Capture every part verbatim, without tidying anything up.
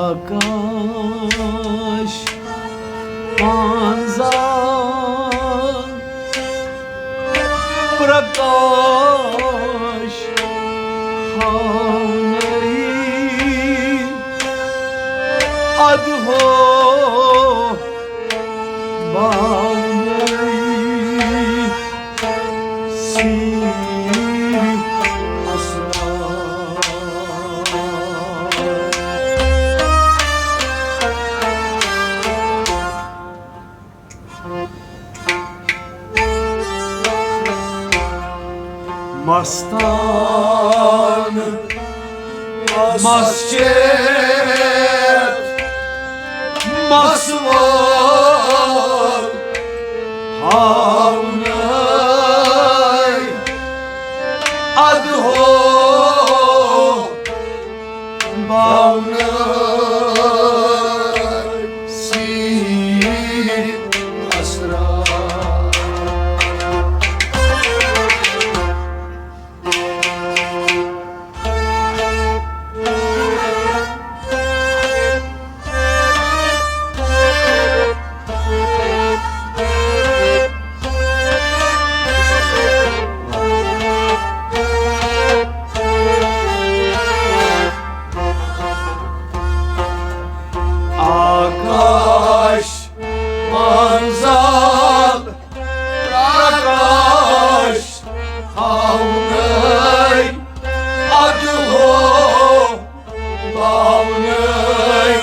آکاش پانزا پرکاش ہاونئی ادہو باونئی سیر اسرار۔ مستان مسجد مسوار ہاونئی ادہو باونئی سیر اسرار۔ آکاش منزل پرکاش ہاونئی ادہو باونئی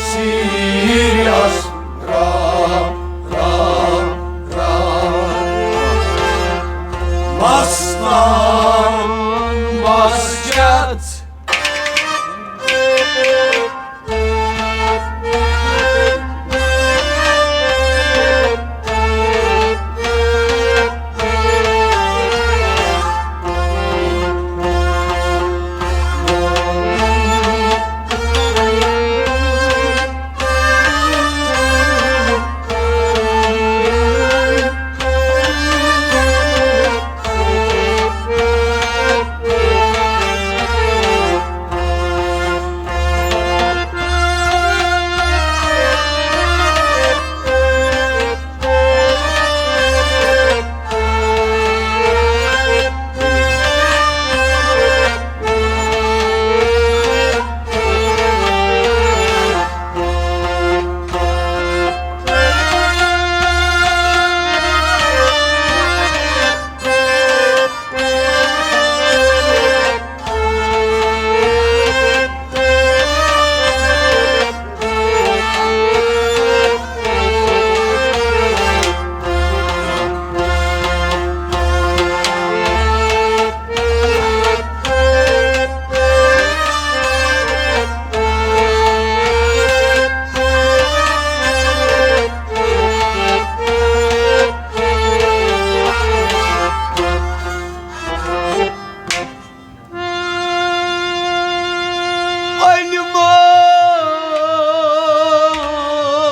سیر اسرار۔ مستان مسجد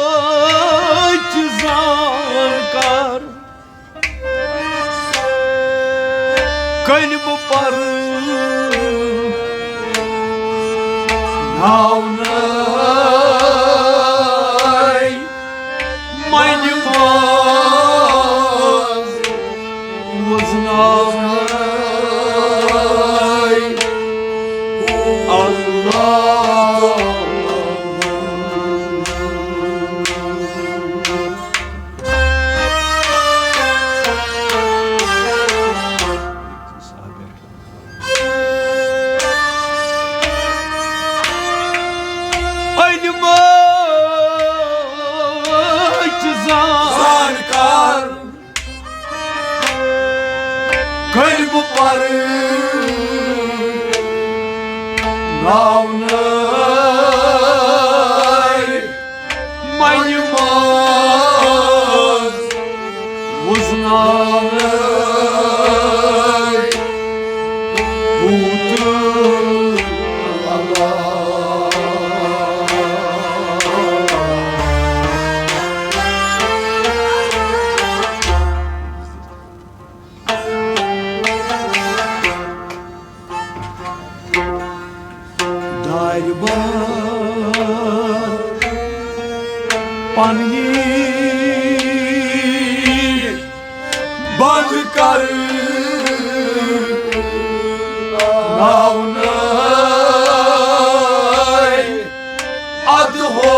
علمٕچ زانٛکار۔ کلمہٕ پرناونَے منہِ منٛز وُزناونَے اللہ۔ علمٕچ زانٛکار۔ کلمہٕ پرناونَے منہِ منٛز وُزناونَے ہوٗتہٕ اللہ۔ دارِ بار پننی بند کر ناونَے ادٕ ہو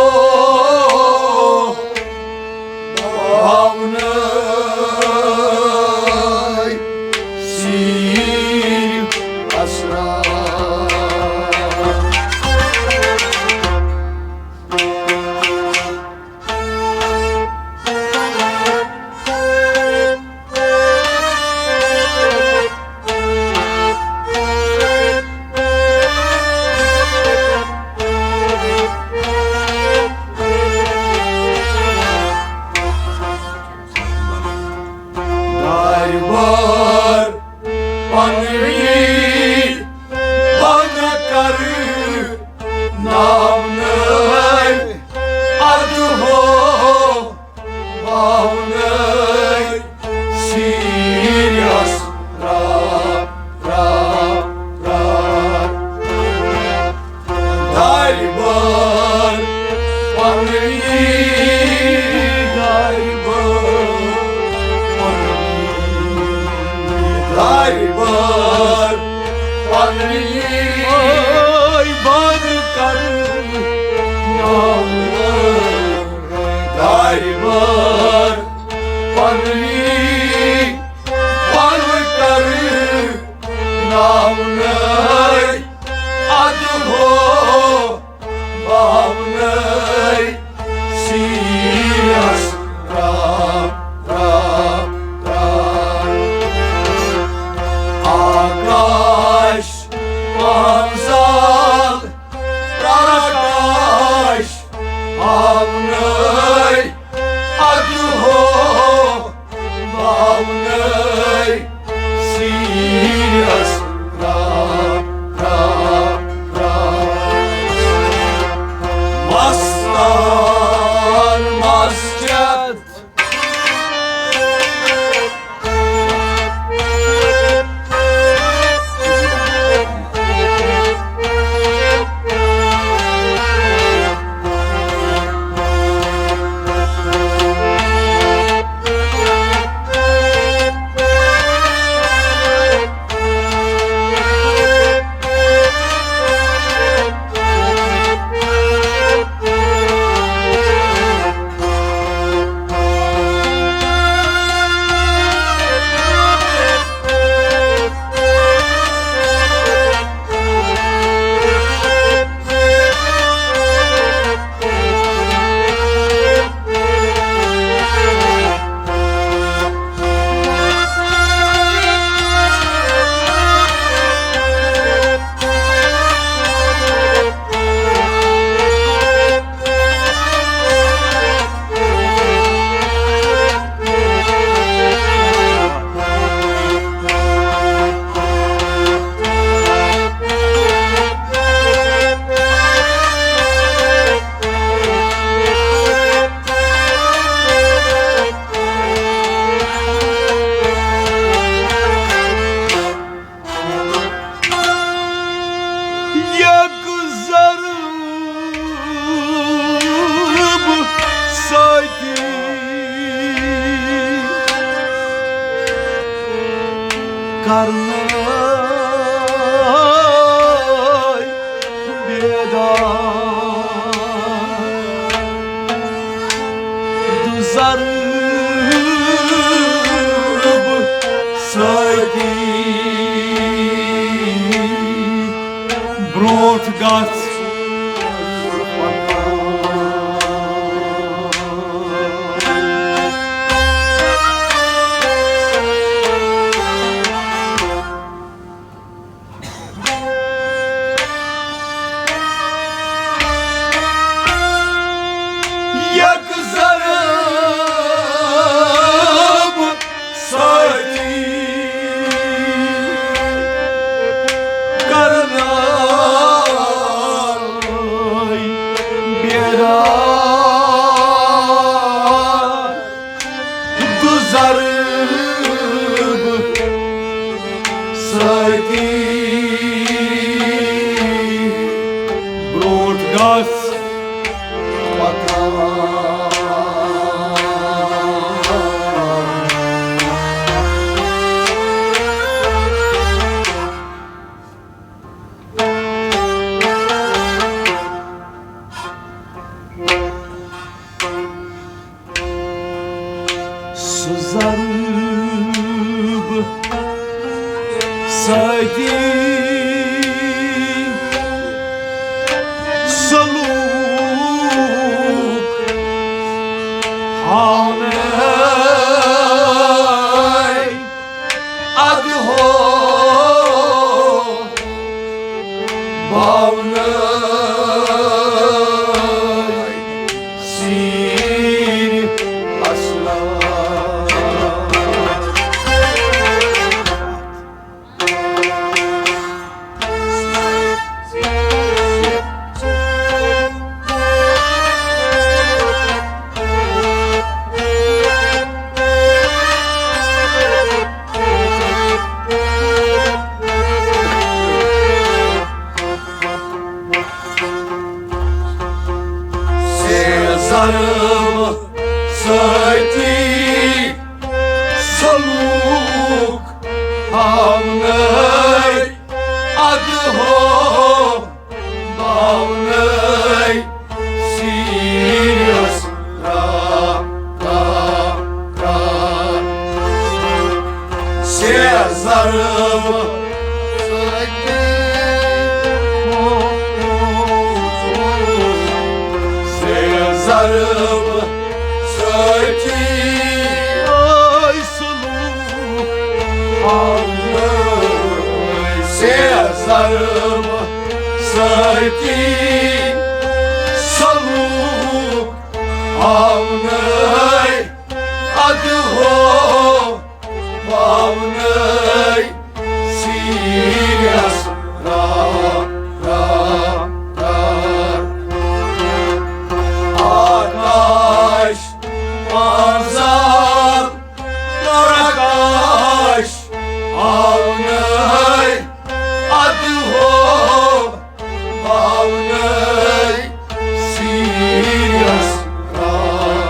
باونَے سیٖر اسرار۔ دارِ بار پننی بند کر ناونَے ادٕ ہو باونَے سیٖر اسرار۔ دارِ بار پننی، دارِ بار پننی، دارِ بار پننی بند کر ناونَے۔ دارِ بار پننی بند کر ناونَے ادٕ ہو باونَے سیٖر اسرار۔ آکاش پانزال پرکاش آونَے ادٕ ہو باونَے سیٖر اسرار۔ مستان مسجد۔ یک ضرب سۭتی کرنَے بیدار۔ دُزرب سۭتی برونٛٹھ گژھ۔ یک ضرب سۭتی کرنَے بیدار۔ دُزرب سۭتی برونٛٹھ گژھ پکان۔ سۭتی سلوک ہاونَے ادٕ ہو باونَے سیٖرۍ اصلان۔ سے ضرب سۭتی سلوک ہاونَے ادٕ ہو باونَے سیٖرۍ اصلان۔ سے ضرب سے ضرب سۭتی آے سلوک ہاونَے۔ سے ضرب سۭتی سلوک ہاونَے ادٕ ہو باونَے سیٖرۍ اصلان۔ آکاش پانٛژھ آب پرکاش ہاونَے ادٕ ہو باونَے سیٖرۍ اصلان۔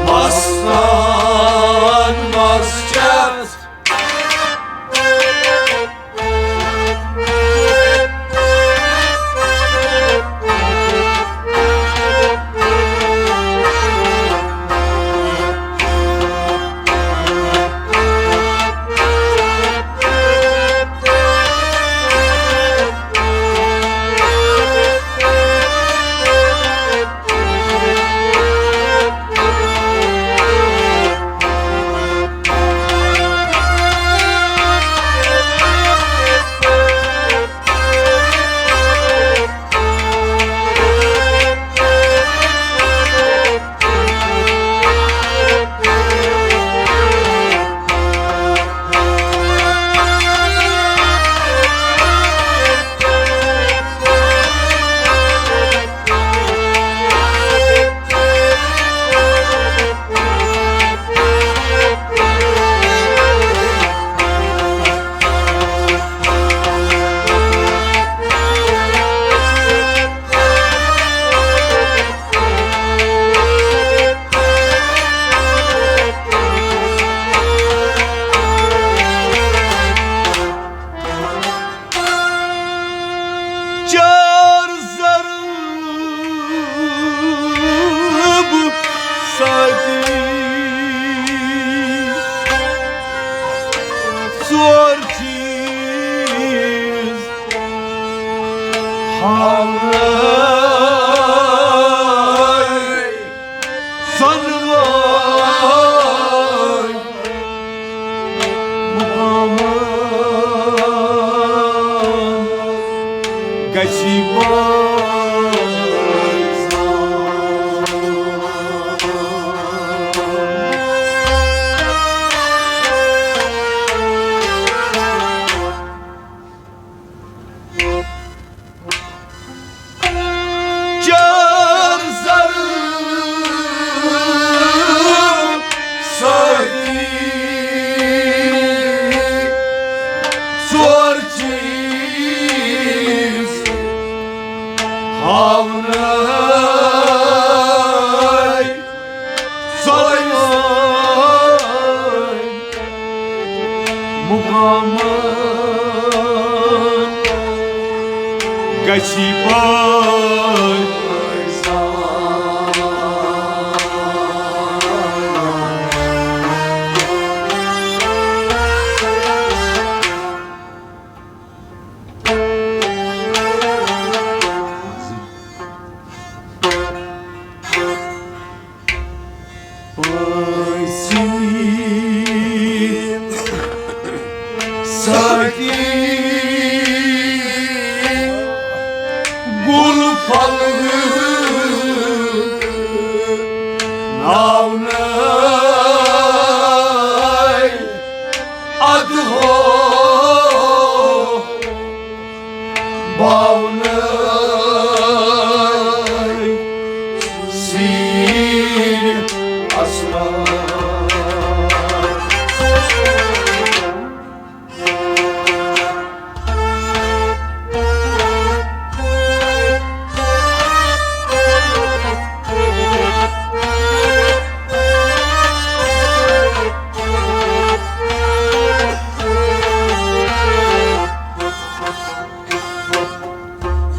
مستان مس چٮ۪تھ چار ضرب سۭتی ژور چیٖز ہاونَے زَن وٲے مُقامَن گژھی پٲدٕ۔ چار ضرب سۭتی ژور چیٖز ہاونَے ژۄلَے مُقامَن گژھی پٲدٕ۔ گُل پھۄلہٕ ناونَے اَدٕ ہو باونَے سیٖرِ اسرار۔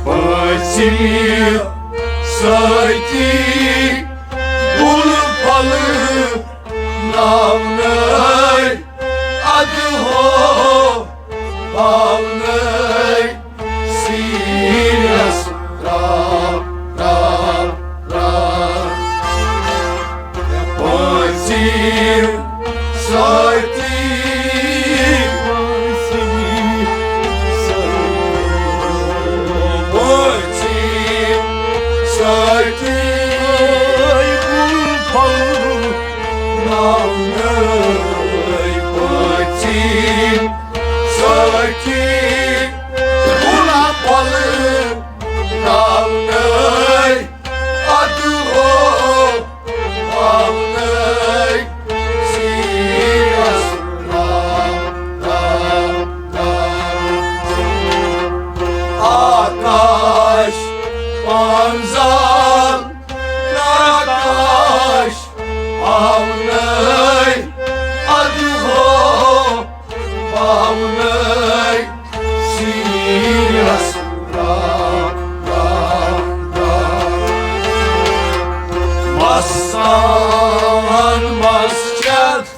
پٲژِم سٲتی گُل پھۄلہٕ ناونَے اَدٕ ہو باونَے سیٖرِ اسرار، رار، رار۔ پٲژِم سٲتی، پٲژِم سٲتی، پٲژِم سٲتی، گُل پھۄلہٕ ناونَے پٲژِم سٲتی، گُل پھۄلہٕ ناونَے اَدٕ ہو باونَے سیٖرِ اسرار، رار، رار۔ آکاش پانزال پرٛکاش آونَے اَدٕ ہو باونَے سیٖرِ اسرار، رار، رار۔ مستان مس چٮ۪تھ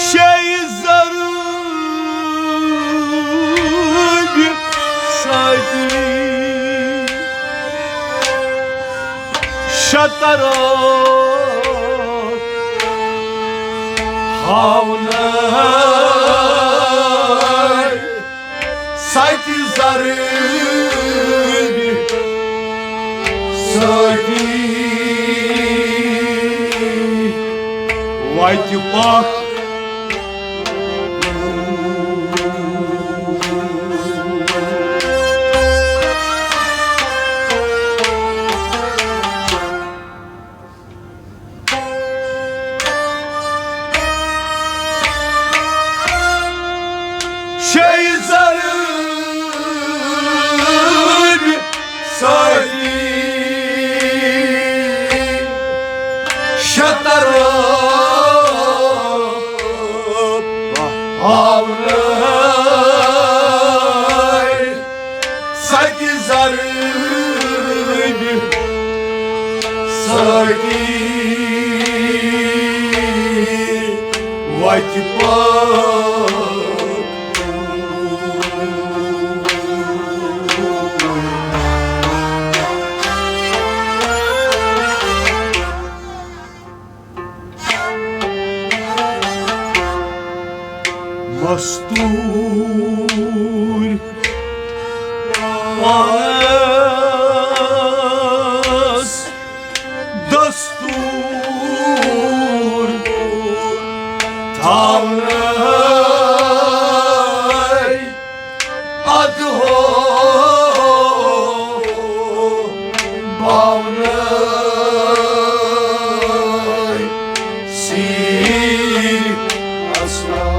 شیٚیہِ زرٕبۍ سٲتی شطرف ہاونَے سَتہِ زرٕبۍ سٲتی وَتہِ پَکھ۔ شیٚیہِ زرٕبۍ سٲتی شطرف ہاونَے سَتہِ زرٕبۍ سٲتی وَتہِ پَکھ۔ دستور پانس، دستور تھاونَے ادٕ ہو باونَے سیٖر اسرار۔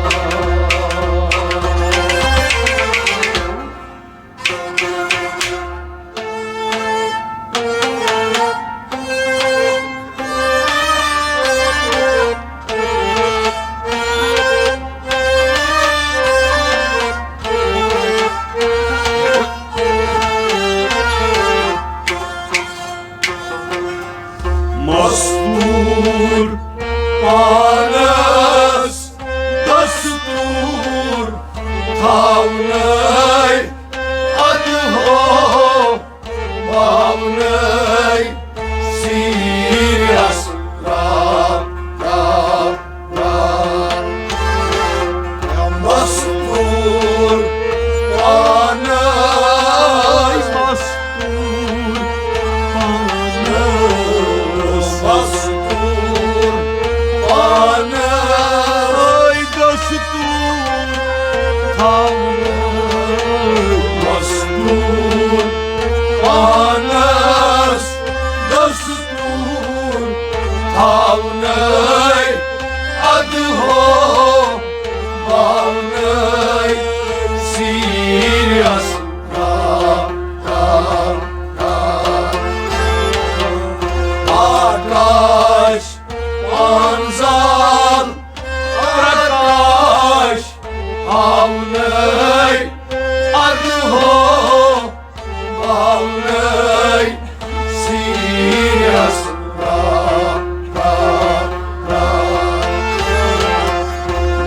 مستور پانس دستور تھاونَے ادٕ ہو باونَے سیٖر اسرار۔ مستور پانَے، مستور پانَے، مستور پانَے، دستور تھاونَے، مستور پانس دستور تھاونَے ادٕ ہو باونَے سیٖر اسرار۔ آکاش پانزال پرکاش آونَے ادٕ ہو باونَے سیٖر اسرار۔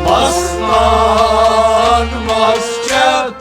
مستان مسجد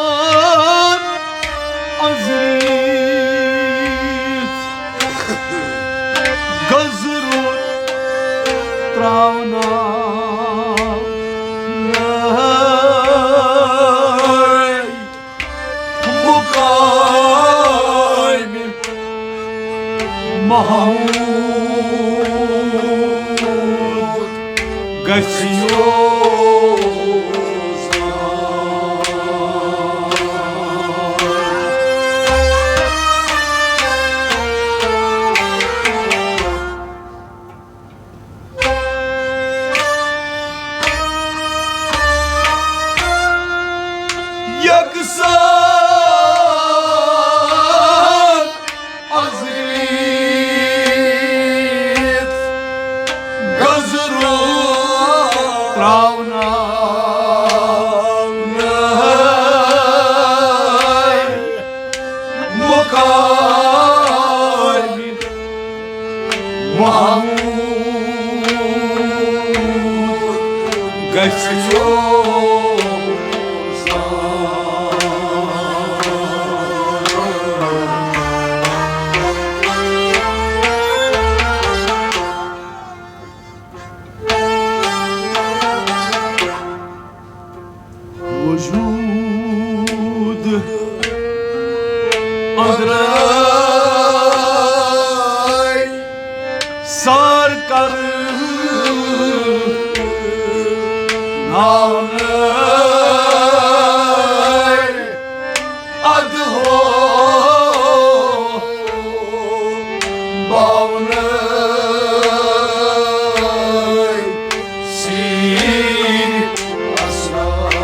یکسان أنٛزرِتھ گزرُن تراونا۔ مقامِ محمود گژھِ یوزان۔ یکسان أنٛزرِتھ گزرُن تراوناونَے مقامِ محمود گژھِ یوزان۔ أنٛدرَے سار کر ناونَے اَدٕ ہو باونَے سیٖر اسرار۔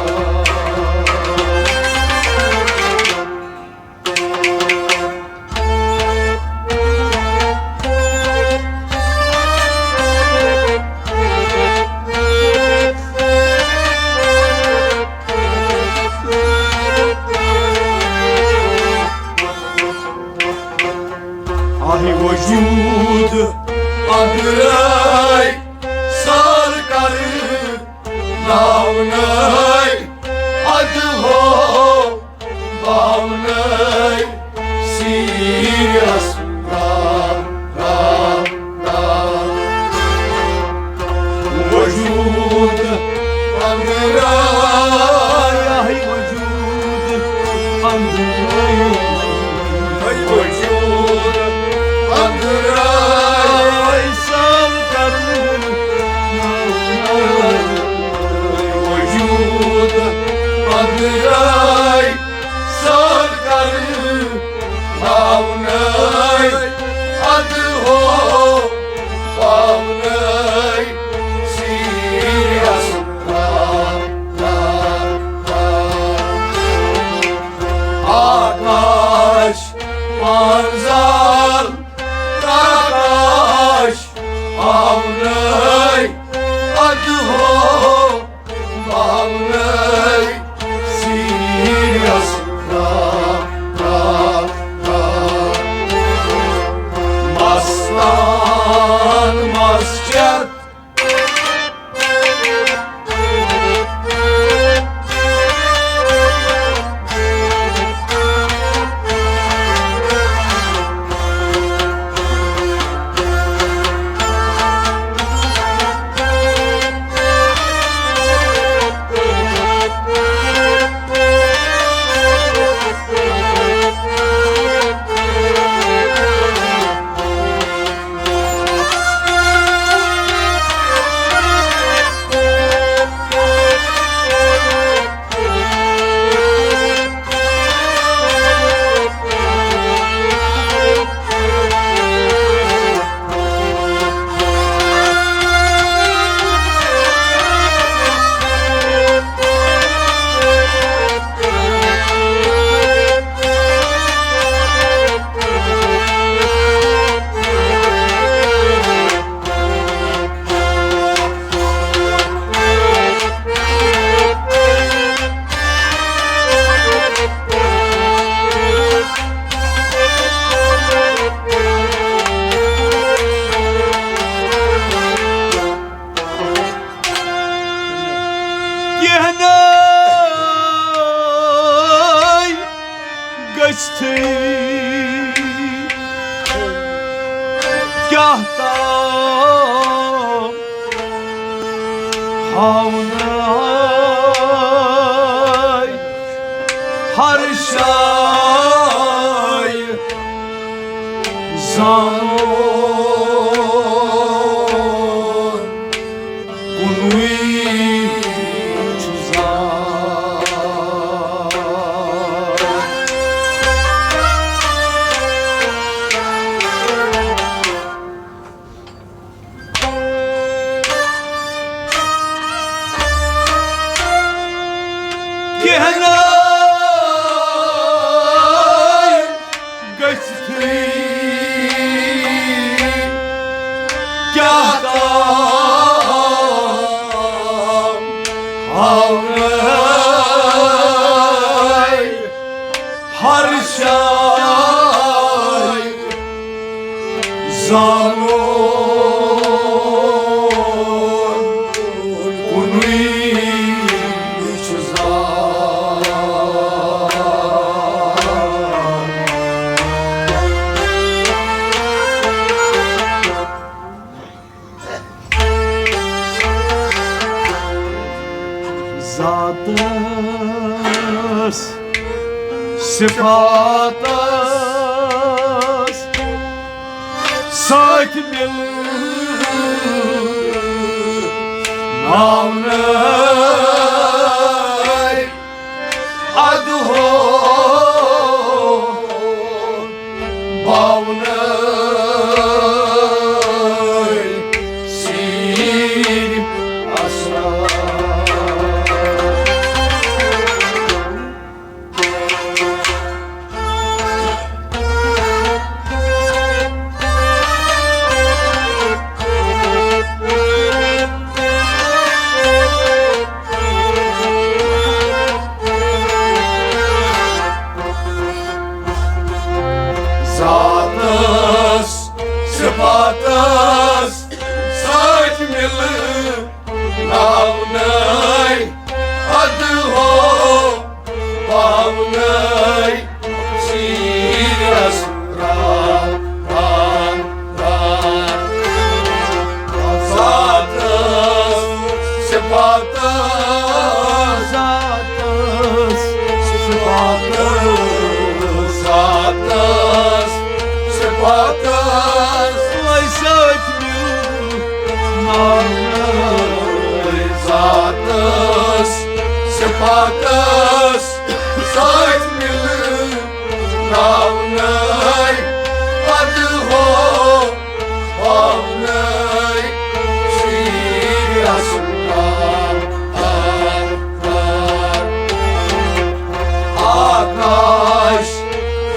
آہی وجود أنٛدرَے سار کر ناونَے اَدٕ ہو باونَے سیٖر اسرار۔ وجود أنٛدرَے، آہی وجود أنٛدرَے، وجود أنٛدرَے سار کر وجود أنٛدرَے سار کر باونَے اَدٕ ہو باونَے سیٖر اسرار۔ آکاش پانزال آکاش آونَے اَدٕ ہو باونَے سیٖر اسرار۔ مستان مسجد کینٛہہ نَے گٔژھتھٕے کیٛاہ تام ہاونَے ہر شایہِ زانُن کُنُے چھُ زان۔ کینٛہہ نَے گٔژھتھٕے صفاتس سۭتۍ مِلہٕ ناونَے ادٕ ہو باونَے سیٖر اسرار۔ ذاتس صفاتس سۭتۍ مِلہٕ ناونَے ادٕ ہو باونَے سیٖر اسرار۔ ذاتس صفاتس، ذاتس صفاتس، ذاتس صفاتس سۭتۍ مِلہٕ ناونَے۔ ذاتس صفاتس سۭتۍ مِلہٕ ناونَے ادٕ ہو باونَے سیٖر اسرار۔ آکاش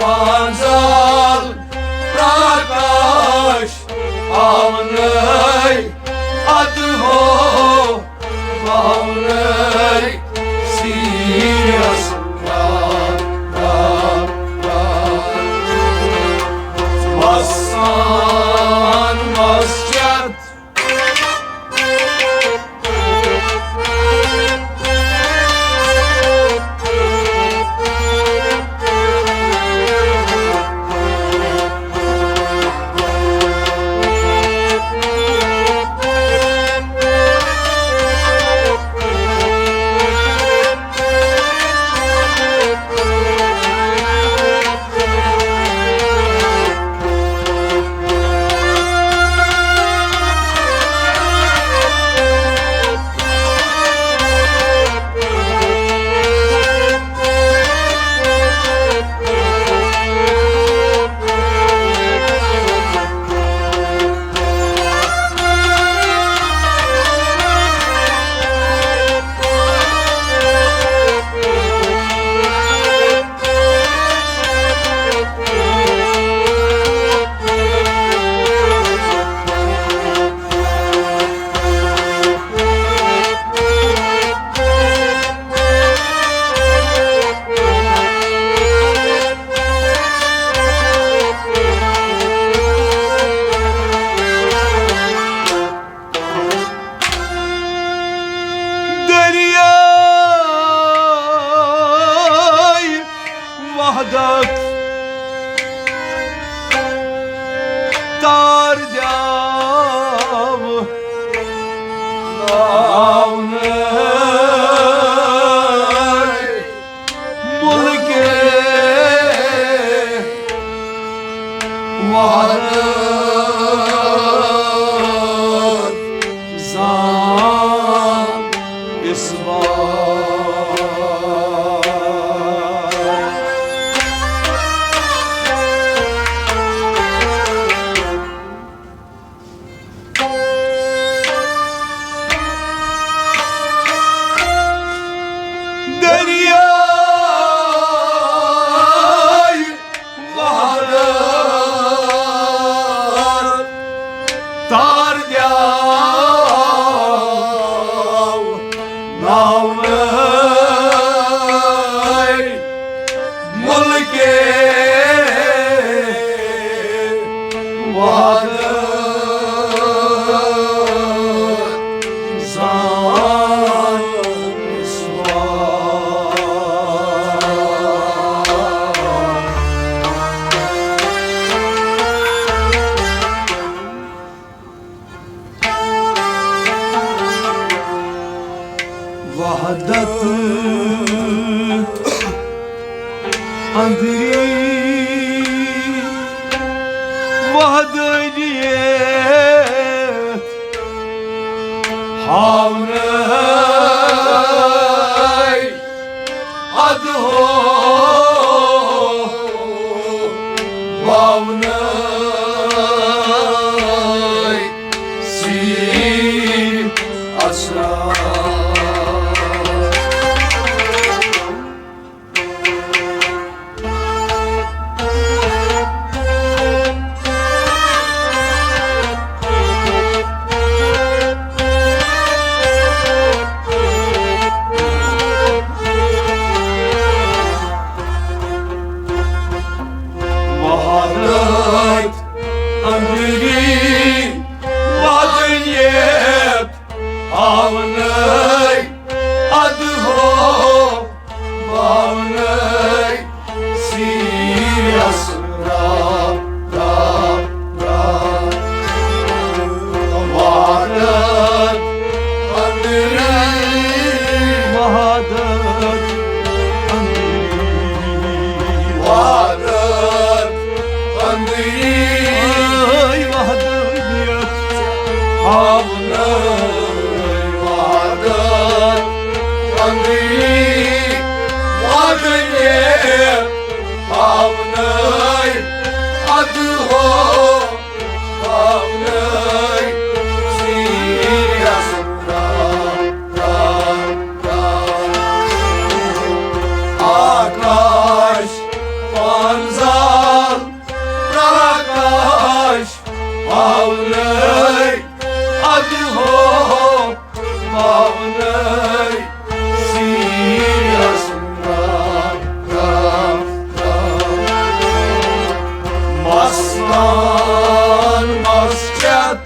پانزال پرکاش آونَے ادٕ ہو باونَے سیٖر اسرار۔ وسان مسجد دریائے وحدت تار دیاو ناونَے ملکِ وحدت زان اثبات۔ دریائے وحدت تار دیاو ناونَے ملکِ وحدت زان اثبات۔ وحدت أنٛدری وحدانیت ہاونَے ادٕ ہو باونَے سیٖر اسرار۔ وحدت أنٛدری وحدانیت ہاونَے ادٕ ہو باونَے سیٖر اسرار۔ وحدت أنٛدری، وحدت أنٛدری، وحدت أنٛدری، وحدانیت ہاونَے وحدت أنٛدری، وحدانیت ہاونَے ادٕ ہو باونَے سیٖر اسرار۔ آکاش پانزال پرکاش ہاونَے ادٕ ہو باونَے سیٖر اسرار۔ مستان مسجد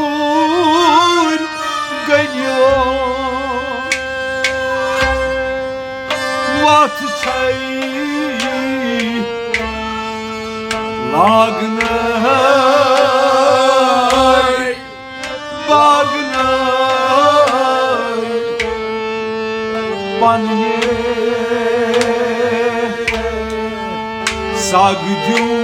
ملبوٗر گٔنِو وَتھ چھَے لاگنَے۔ باگنَے پننہِ سگ دیوٗ۔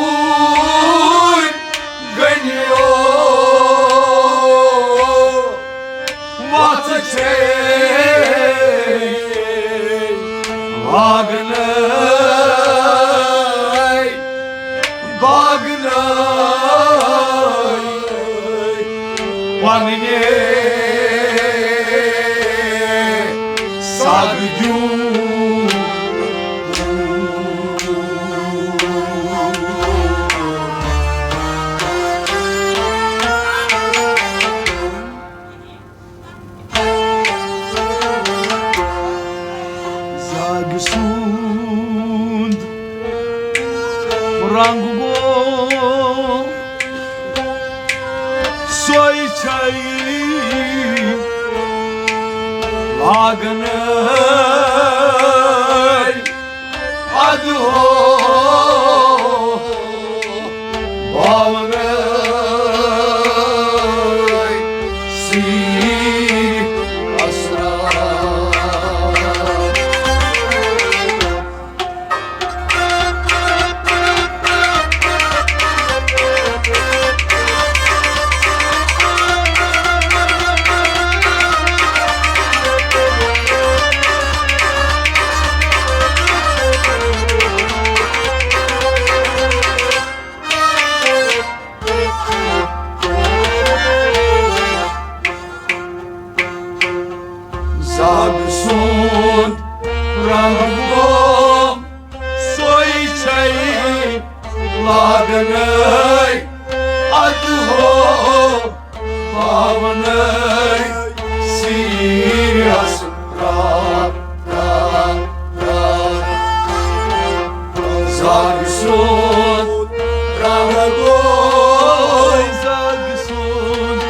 ملبوٗر گٔنِو وَتھ چھے لاگنَے۔ باگنَے پننہِ سگ دیوٗ۔ زاگہِ سُنٛد رنٛگ گوٚو سۄے چھَے اگنَے ادٕ ہو باونَے سیٖر اسرار۔ زاگہٕ سُنٛد رنٛگ گوٚو سۄے چھے لاگنَے ادٕ ہو باونَے سیٖر اسرار۔ زاگہٕ سُنٛد رنٛگ گوٚو، زاگہٕ سُنٛد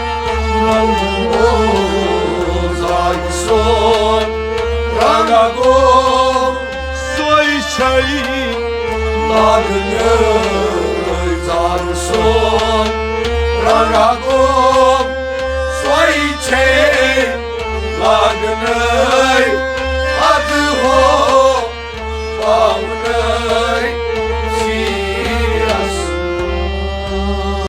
رنٛگ گوٚو، زاگہٕ سُنٛد رنٛگ گوٚو، سۄے چھے لاگنَے۔ زاگہٕ سُنٛد رنٛگ گوٚو، سۄے چھے لاگنَے ادٕ ہو باونَے